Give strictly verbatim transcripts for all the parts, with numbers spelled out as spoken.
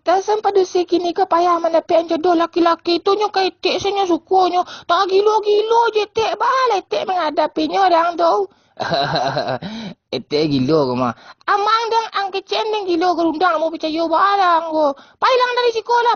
Pantasan padusi kini ko payah mandapek jodoh laki-laki tu, nyo ka etek se nyo suko nyo. Tak gilo-gilo je etek, baa lah etek mangadapinyo dang tu. Etek gilo ko mah. Amang dang ang kecen dang gilo garundang, mau picayo baa lah ang ko. Pailang dari siko lah.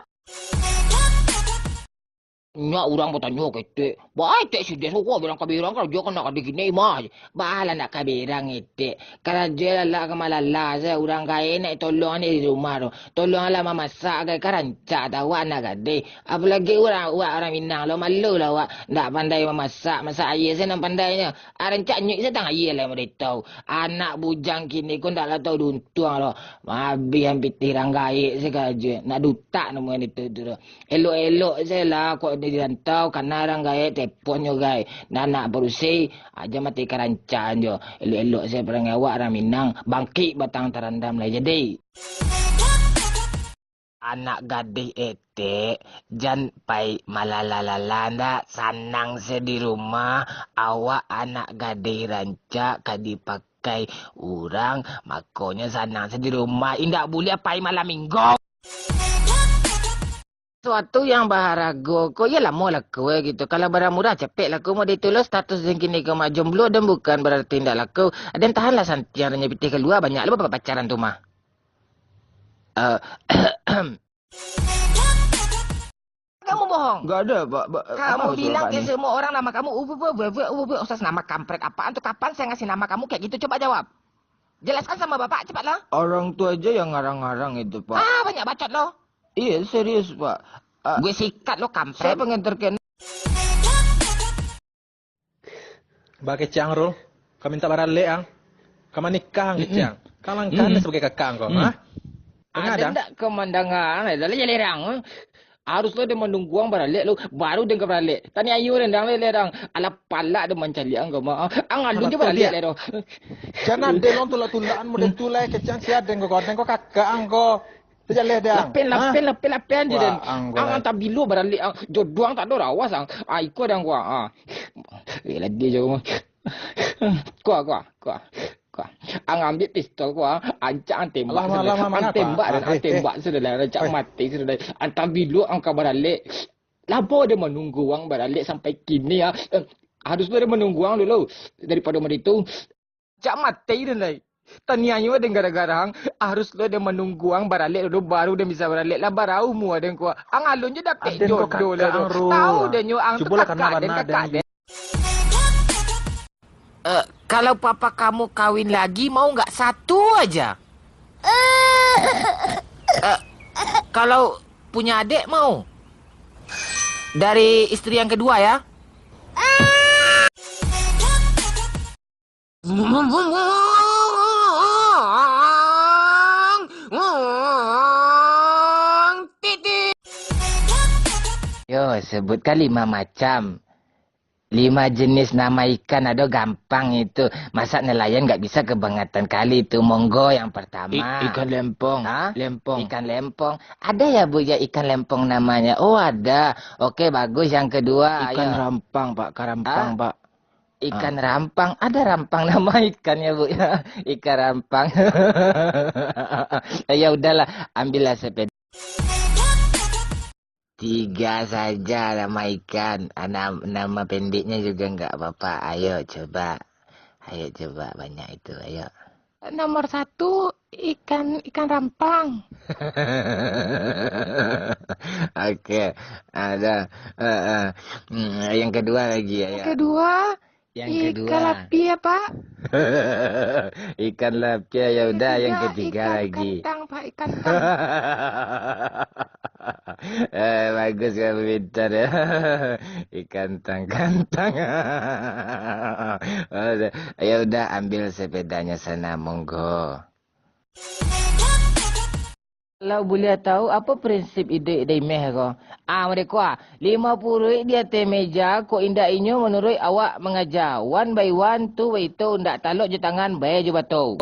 Nyak urang batanyo ka etek, "Baa etek si Des ko bilang ka berang karajo ka nak ka di kini mah?" Baa lah nak ka berang etek. Karajo lah ka malala se, urang gaek nak tolong ni di rumah tu. Tolonglah mamasak, agak ka rancak tau awak anak gadih. Apolagi urang, awak urang Minang lo, malu lah awak ndak pandai mamasak, masak aia se nan pandainyo. Ah, rancak nyuik se tang aia lah model tu. Anak bujang kini ko ndak lah tau diuntuang lo. Abih an pitih urang gaek se karajo. Nak dutak namonyo itu tu. Elok-elok se lah, kok di rantau, kana urang gaek, teponyo gaek. Nan nak barusi, aja mati karancaan jo. Elok-elok se parangai awak, urang Minang, bangkik batang tarandam lai jadi. Anak gadih etek, jan pai malala-lala ndak, sanang se di rumah, awak anak gadih rancak ka dipakai urang, makonyo sanang se di rumah, indak buliah pai malam minggu. Suatu yang baharago ko, iyo lamo laku e gitu. Kalau barang murah, capek laku. Model tu lo status den kini ko mah, jomblo den bukan bararti indak laku. Den tahanlah santiang, den nyo pitih kalua, banyak lo bapacaran tu mah. Eh, Kamu bohong. Enggak ada, Pak. Ba-, Kamu apa bilang maksud Bapak ke ni? Semua orang nama kamu, "Uwe, uwe, uwe, uwe, uwe, Ustaz, nama kampret apaan tuh? Kapan saya ngasih nama kamu kayak gitu? Coba jawab. Jelaskan sama Bapak, cepatlah." Orang tu aja yang ngarang-ngarang itu, Pak. Ah, banyak bacot lo. Iya, serius, Pak. Ah, Gue sikat lo, saya kampret. Pengen terkenal. Ba kecek ang, Rul, ka mintak baralek ang, ka manikah ang kecek ang. Ka langkah Mm-mm. Anda sebagai kakak ang ko, Mm. Ha? Dengar Ada dang? Ndak kemandangan, eh, dalam jalan ang, eh? Harus lo dia menunggu ang baralek lo, baru dia ka baralek. Taniayo dang, dang, dang. Alah palak dia mancaliak ang ko, mah. Ang alun je baralek dia tu. Jangan ada lo tulak-tulakan model tu lah, kecek ang, sia deng ko, deng ko kakak ang ko. Tajaleh deh, ang. Lapen, lapen, lapen, lapen je, Wah, den. Ang, ang, ang tak bilo baralek, ang. Jodoh ang tak ado rawas, ang. Ah, iko dang, kuah. Ah. Eh, lagi je, kuah. Kuah, kuah, kuah. Kuah. Ang ambiak pistol, kuah. Ancak ang tembak. Alah, sudah alah, lah. Ang tembak, ah, den. Eh, ang tembak, eh. Sudah lah. Rancak mati, sudah lah. Ang tak bilo, ang ka baralek. Labo dia menunggu ang baralek sampai kini, ah. Eh, harus dia menunggu ang dulu. Daripada mari tu, Cak mati den lai. Taniayo den gara-gara ang, harus lo den manunggu ang baralek dulu, baru den bisa baralek. Lah barau mua den ko. Ang alun je dapek jodoh lah tu. Tahu den nyo ang tu kakak den, kakak den. Eh, kalau papa kamu kawin lagi, mau nggak satu aja? Eh, kalau punya adik mau? Dari istri yang kedua ya? Yo, sebutkan lima macam. Lima jenis nama ikan ado, gampang itu. Masa nelayan nggak bisa kebangetan kali itu. Monggo yang pertama. I-, ikan lempong. Hah? Lempong. Ikan lempong. Ada ya, Bu, ya, ikan lempong namanya? Oh, ada. Oke, bagus. Yang kedua, ikan ayo. Rampang, Pak. Karampang, Hah? Pak. Ikan Ah. rampang, ada rampang nama ikannya, Bu, ya. Ikan rampang. Ya udahlah, ambillah sepeda. Tiga saja nama ikan. Ah, nam-, nama pendeknya juga enggak apa-apa. Ayo coba. Ayo coba, banyak itu. Ayo. Nomor satu, ikan, ikan rampang. Oke, ada. Eh, eh. Hmm, yang kedua lagi, ya, Yang ya. kedua, Yang ikan kedua. Lapia, Pak. Ikan lapia, ya udah, yang Ketiga, ketiga ikan lagi. Kantang, Pak, ikan tang. Eh, bagus kamu pintar ya. Ikan tang-kantang. Oh, ya udah, ambil sepedanya sana, monggo. Kalau buliah tahu, apo prinsip iduik Daimeh ko? Ah, mode ko ah, limo puruik di ateh meja, kok indak inyo manuruik awak mangaja. One by one, two by two, ndak talok jo tangan, bae jo bato.